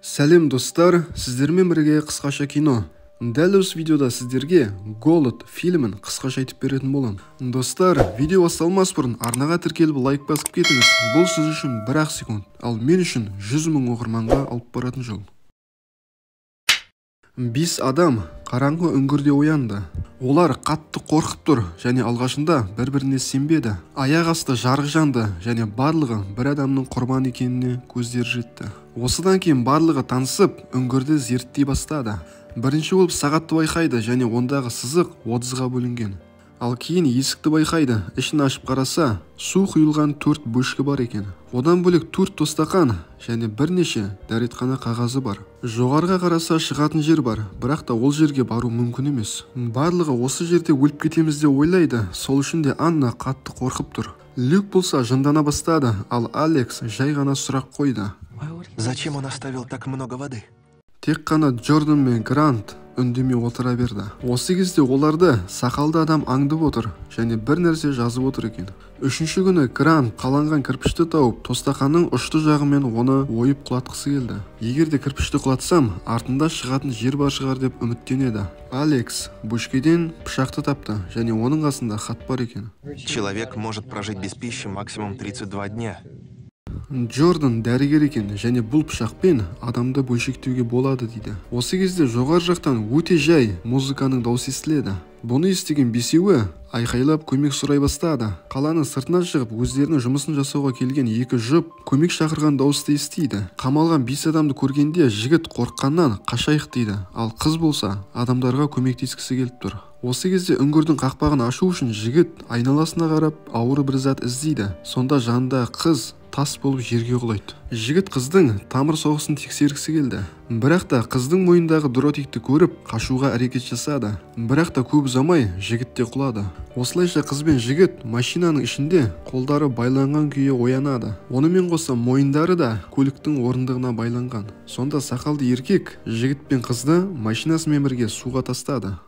Сәлем, достар, сіздермен бірге «Қысқаша кино». Дәл осы видеода сіздерге «Голод» фильмін қысқаша айтып беретін боламын. Достар, видео басталмас бұрын арнаға тіркеліп, лайк басып кетіңіз. Бұл сіз үшін бір-ақ секунд, ал мен үшін 100 000 оқырманға алып баратын жол. Бес адам қараңғы үңгірде оянды. Олар қатты қорқып тұр және алғашында бір-біріне сенбеді. Аяқ асты жарық жанды және барлығы бір адамның құрбан екеніне көздері жетті. Осыдан кейін барлығы танысып, үңгірді зерттей бастады. Бірінші болып сағатты байқайды және ондағы сызық 30-ға бөлінген. Ал кейін есікті байқайды. Ішін ашып қараса, су құйылған төрт бөшке бар екен. Одан бөлек төрт тостақан және бірнеше дәретхана қағазы бар. Жоғарыға қараса, шығатын жер бар, бірақ та ол жерге бару мүмкін емес. Барлығы осы жерде өліп кетеміз деп ойлайды. Сол үшін де Анна қатты қорқып тұр. Люк болса жындана бастады, ал Алекс жай ғана сұрақ қойды. Зачем он оставил так много воды? Тек қана Джордан мен Грант үндемей отыра берді. Осы кезде оларды сақалды адам аңдып отыр және бір нәрсе жазып отыр екен. Үшінші күні Грант қаланған кірпішті тауып, тостақанның ұшты жағымен оны ойып құлатқысы келді. Егер де кірпішті құлатсам, артында шығатын жер бар шығар деп үміттенеді. Алекс бөшкеден пышақты тапты және оның қасында хат бар екен. Человек может прожить без пищи максимум 32 дня. Джордан дәрігер екен және бұл пышақпен адамды бөлшектеуге болады дейді. Осы кезде жоғары жақтан өте жай музыканың дауысы естіледі. Бұны естіген бесеуі айқайлап көмек сұрай бастады. Қаланың сыртына шығып, өздерінің жұмысын жасауға келген екі жұп көмек шақырған дауысты естиді. Қамалған бес адамды көргенде жігіт қорыққаннан «қашайық» дейді, ал қыз болса адамдарға көмектескісі келіп тұр. Осы кезде үңгірдің қақпағын ашу үшін жігіт айналасына қарап, ауыр бір зат іздейді. Сонда жанындағы қыз тас болып жерге құлайды. Жігіт қыздың тамыр соғысын тексергісі келді, бірақ та қыздың мойнындағы дротикті көріп, қашуға әрекет жасады. Бірақ та көп ұзамай жігіт те құлады. Осылайша қыз бен жігіт машинаның ішінде қолдары байланған күйі оянады. Онымен қоса мойындары да көліктің орындығына байланған. Сонда сақалды еркек жігіт пен қызды машинасымен бірге суға тастады.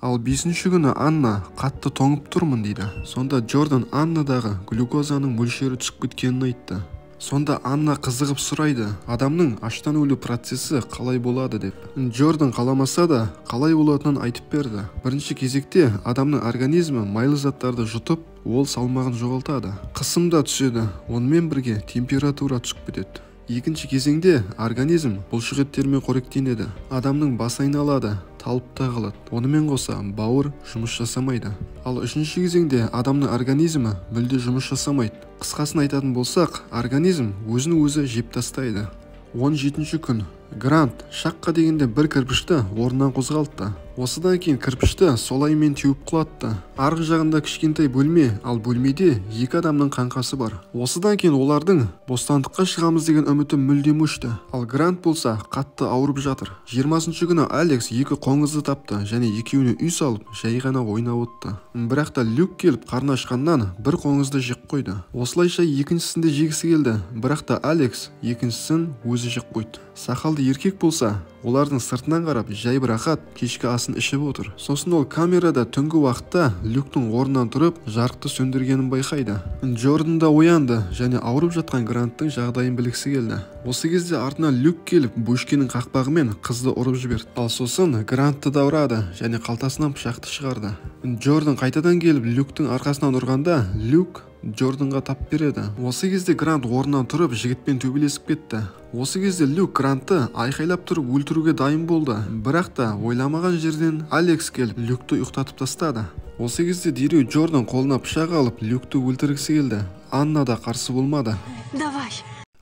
Ал бесінші күні Анна «қатты тоңып тұрмын» дейді. Сонда Джордан Аннадағы глюкозаның мөлшері түсіп кеткенін айтты. Сонда Анна қызығып сұрайды, адамның аштан өлу процесі қалай болады деп. Джордан қаламаса да, қалай болатынын айтып берді. Бірінші кезекте адамның организмі майлы заттарды жұтып, ол салмағын жоғалтады, қысым да түседі, онымен бірге температура түсіп кетеді. Екінші кезеңде организм бұлшықеттермен қоректенеді, адамның басы айналады, талып та қалады, онымен қоса бауыр жұмыс жасамайды. Ал үшінші кезеңде адамның организмі мүлде жұмыс жасамайды. Қысқасын айтатын болсақ, организм өзін өзі жеп тастайды. 17-ші күн Грант шаққа дегенде бір кірпішті орнынан қозғалтты. Осыдан кейін кірпішті солаймен теуіп құлатты. Арғы жағында кішкентай бөлме, ал бөлмеде екі адамның қаңқасы бар. Осыдан кейін олардың бостандыққа шығамыз деген үміті мүлдем өшті. Ал Грант болса қатты ауырып жатыр. 20-шы күні Алекс екі қоңызды тапты және екеуіне үй салып, жай ғана ойнап отты. Бірақ та Люк келіп, қарны ашқаннан бір қоңызды жеп қойды. Осылайша екіншісін де жегісі келді, бірақ та Алекс екіншісін өзі жеп қойды. Сақалды еркек болса олардың сыртынан қарап, жайбарақат кешкі асын ішіп отыр. Сосын ол камерада түнгі уақытта Люктің орнынан тұрып, жарықты сөндіргенін байқайды. Джордан да оянды және ауырып жатқан Гранттың жағдайын білгісі келді. Осы кезде артынан Люк келіп, бөшкенің қақпағымен қызды ұрып жіберді. Ал сосын Грантты да ұрады және қалтасынан пышақты шығарды. Джордан қайтадан келіп, Люктің арқасынан ұрғанда, Люк Джорданға тап береді. Осы кезде Грант орнынан тұрып, жігітпен төбелесіп кетті. Осы кезде Люк Грантты айқайлап тұрып өлтіруге дайын болды, бірақ та ойламаған жерден Алекс келіп, Люкті ұйықтатып тастады. Осы кезде дереу Джордан қолына пышақ алып, Люкті өлтіргісі келді. Анна да қарсы болмады. Давай.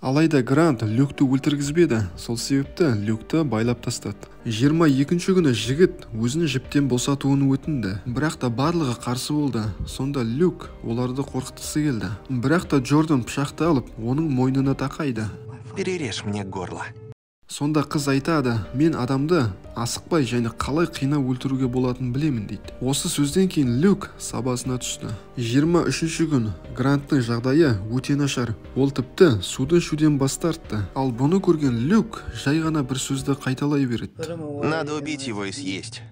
Алайда Грант Люкті өлтіргізбеді, сол себепті Люкті байлап тастады. 22-ші күні жігіт өзін жіптен босатуын өтінді, бірақ та барлығы қарсы болды. Сонда Люк оларды қорқытқысы келді, бірақ та Джордан пышақты алып, оның мойнына тақайды. Перережь мне горло. Сонда қыз айтады, «Мен адамды асықпай және қалай қинап өлтіруге болатынын білемін», – дейді. Осы сөзден кейін Люк сабасына түсті. 23-ші күн Гранттың жағдайы өте нашар. Ол тіпті суды ішуден бас тартты. Ал бұны көрген Люк жай ғана бір сөзді қайталай береді. Надо убить его и съесть.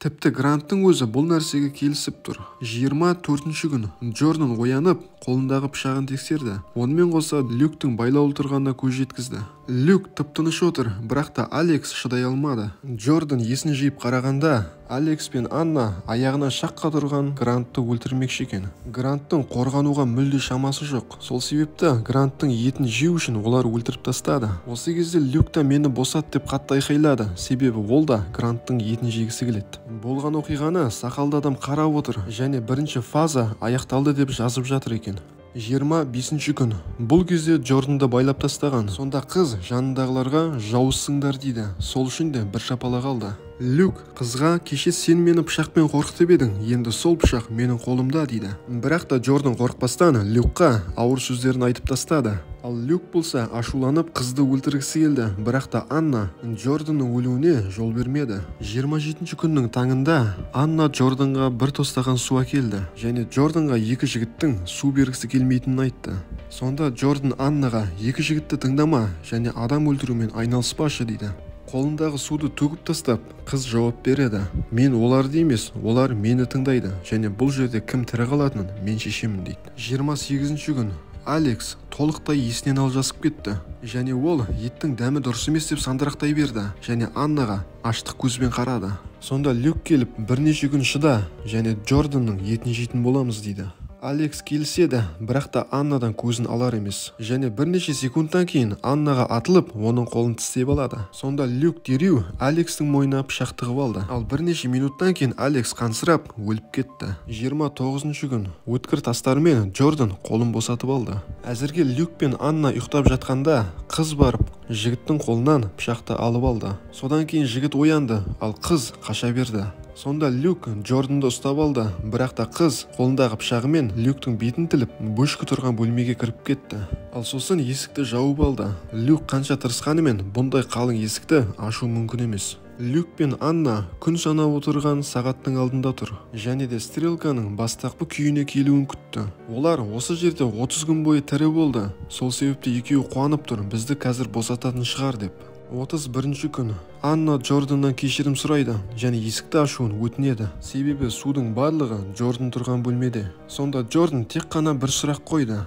Тіпті Гранттың өзі бұл нәрсеге келісіп тұр. 24-ші күн Джордан оянып, қолындағы пышағын тексерді. Онымен қоса Люктің байлаулы тұрғанына көз жеткізді. Люк тып-тыныш отыр, бірақ та Алекс шыдай алмады. Джордан есін жиып қарағанда, Алекс пен Анна аяғына шаққа тұрған Грантты өлтірмекші екен. Гранттың қорғануға мүлде шамасы жоқ. Сол себепті Гранттың етін жеу үшін олар өлтіріп тастады. Осы кезде Люк та мені босат деп қатты айқайлады, себебі ол да Гранттың етін жегісі келеді. Болған оқиғаны сақалды адам қарап отыр және бірінші фаза аяқталды деп жазып жатыр екен. 25-ші күн. Бұл кезде Джорданды байлап тастаған. Сонда қыз жанындағыларға жауызсыңдар дейді. Сол үшін де бір шапалақ алды. Люк қызға кеше сен мені пышақпен қорқытып едің, енді сол пышақ менің қолымда дейді. Бірақ та Джордан қорықпастан Люкқа ауыр сөздерін айтып тастады. Ал Люк болса ашуланып қызды өлтіргісі келді, бірақ та Анна Джорданның өлуіне жол бермеді. 27-ші күннің таңында Анна Джорданға бір тостаған су әкелді және Джорданға екі жігіттің су бергісі келмейтінін айтты. Сонда Джордан Аннаға екі жігітті тыңдама және адам өлтірумен айналыспашы дейді. Қолындағы суды төгіп тастап, қыз жауап береді. Мен оларды емес, олар мені тыңдайды және бұл жерде кім тірі қалатынын мен шешемін дейді. 28-ші күн Алекс толықтай есінен алжасып кетті және ол еттің дәмі дұрыс емес деп сандырақтай берді және Аннаға аштық көзбен қарады. Сонда Люк келіп бірнеше күн шыда және Джорданның етін жейтін боламыз дейді. Алекс келіседі, бірақ та Аннадан көзін алар емес. Және бірнеше секундтан кейін Аннаға атылып, оның қолын тістеп алады. Сонда Люк дереу Алекстің мойнына пышақ тығып алды. Ал бірнеше минуттан кейін Алекс қансырап өліп кетті. 29-шы күн өткір тастармен Джордан қолын босатып алды. Әзірге Люк пен Анна ұйықтап жатқанда, қыз барып жігіттің қолынан пышақты алып алды. Содан кейін жігіт оянды, ал қыз қаша берді. Сонда Люк Джорданды ұстап алды, бірақ та қыз қолындағы пышағымен Люктің бетін тіліп, бөшкі тұрған бөлмеге кіріп кетті. Ал сосын есікті жауып алды. Люк қанша тырысқанымен бұндай қалың есікті ашу мүмкін емес. Люк пен Анна күн санап отырған сағаттың алдында тұр және де стрелканың бастапқы күйіне келуін күтті. Олар осы жерде 30 күн бойы тірі болды. Сол себепті екеуі қуанып тұр, бізді қазір босататын шығар деп. 31-ші күн Анна Джорданнан кешірім сұрайды және есікті ашуын өтінеді. Себебі судың барлығы Джордан тұрған бөлмеде. Сонда Джордан тек қана бір сұрақ қойды.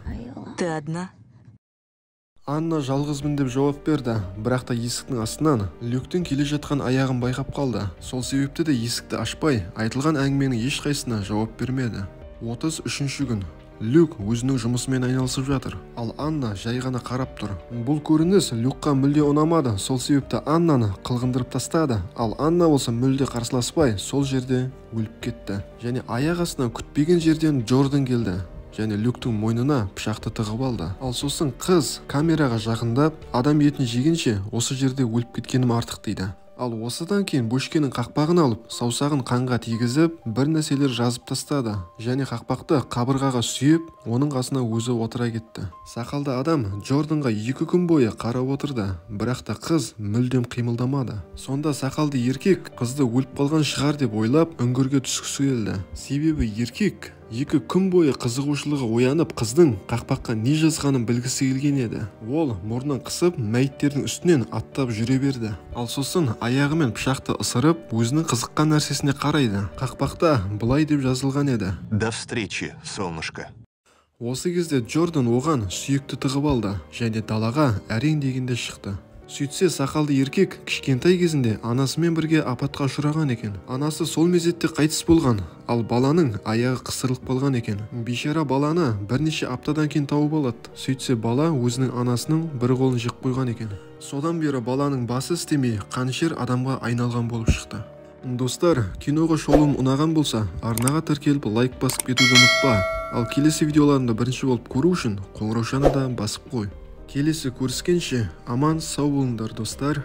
Ты одна? Анна жалғызбын деп жауап берді, бірақ та есіктің астынан Люктің келе жатқан аяғын байқап қалды. Сол себепті де есікті ашпай, айтылған әңгіменің ешқайсысына жауап бермеді. 33-ші күн Люк өзінің жұмысымен айналысып жатыр, ал Анна жай ғана қарап тұр. Бұл көрініс Люкқа мүлде ұнамады, сол себепті Аннаны қылғындырып тастады, ал Анна болса мүлде қарсыласпай сол жерде өліп кетті. Және аяқ астынан күтпеген жерден Джордан келді және Люктің мойнына пышақты тығып алды. Ал сосын қыз камераға жақындап, адам етін жегенше осы жерде өліп кеткенім артық дейді. Ал осыдан кейін бөшкенің қақпағын алып, саусағын қанға тигізіп, бір нәрселер жазып тастады және қақпақты қабырғаға сүйеп, оның қасына өзі отыра кетті. Сақалды адам Джорданға 2 күн бойы қарап отырды, бірақ та қыз мүлдем қимылдамады. Сонда сақалды еркек қызды өліп қалған шығар деп ойлап, үңгірге түскісі келді. Себебі еркек 2 күн бойы қызығушылығы оянып, қыздың қақпаққа не жазғанын білгісі келген еді. Ол мұрнын қысып, мәйіттердің үстінен аттап жүре берді. Ал сосын аяғымен пышақты ысырып, өзінің қызыққан нәрсесіне қарайды. Қақпақта былай деп жазылған еді: До встречи, солнышко. Осы кезде Джордан оған сүйекті тығып алды және далаға әрең дегенде шықты. Сөйтсе сақалды еркек кішкентай кезінде анасымен бірге апатқа ұшыраған екен. Анасы сол мезетте қайтыс болған, ал баланың аяғы қысырылып қалған екен. Бейшара баланы бірнеше аптадан кейін тауып алады. Сөйтсе бала өзінің анасының бір қолын жеп қойған екен. Содан бері баланың басы істемей қанішер адамға айналған болып шықты. Достар, киноға шолуым ұнаған болса, арнаға тіркеліп лайк басып кетуді ұмытпа. Ал келесі видеоларымды бірінші болып көру үшін қоңыраушаны да басып қой. Келесі көріскенше аман сау болыңдар, достар.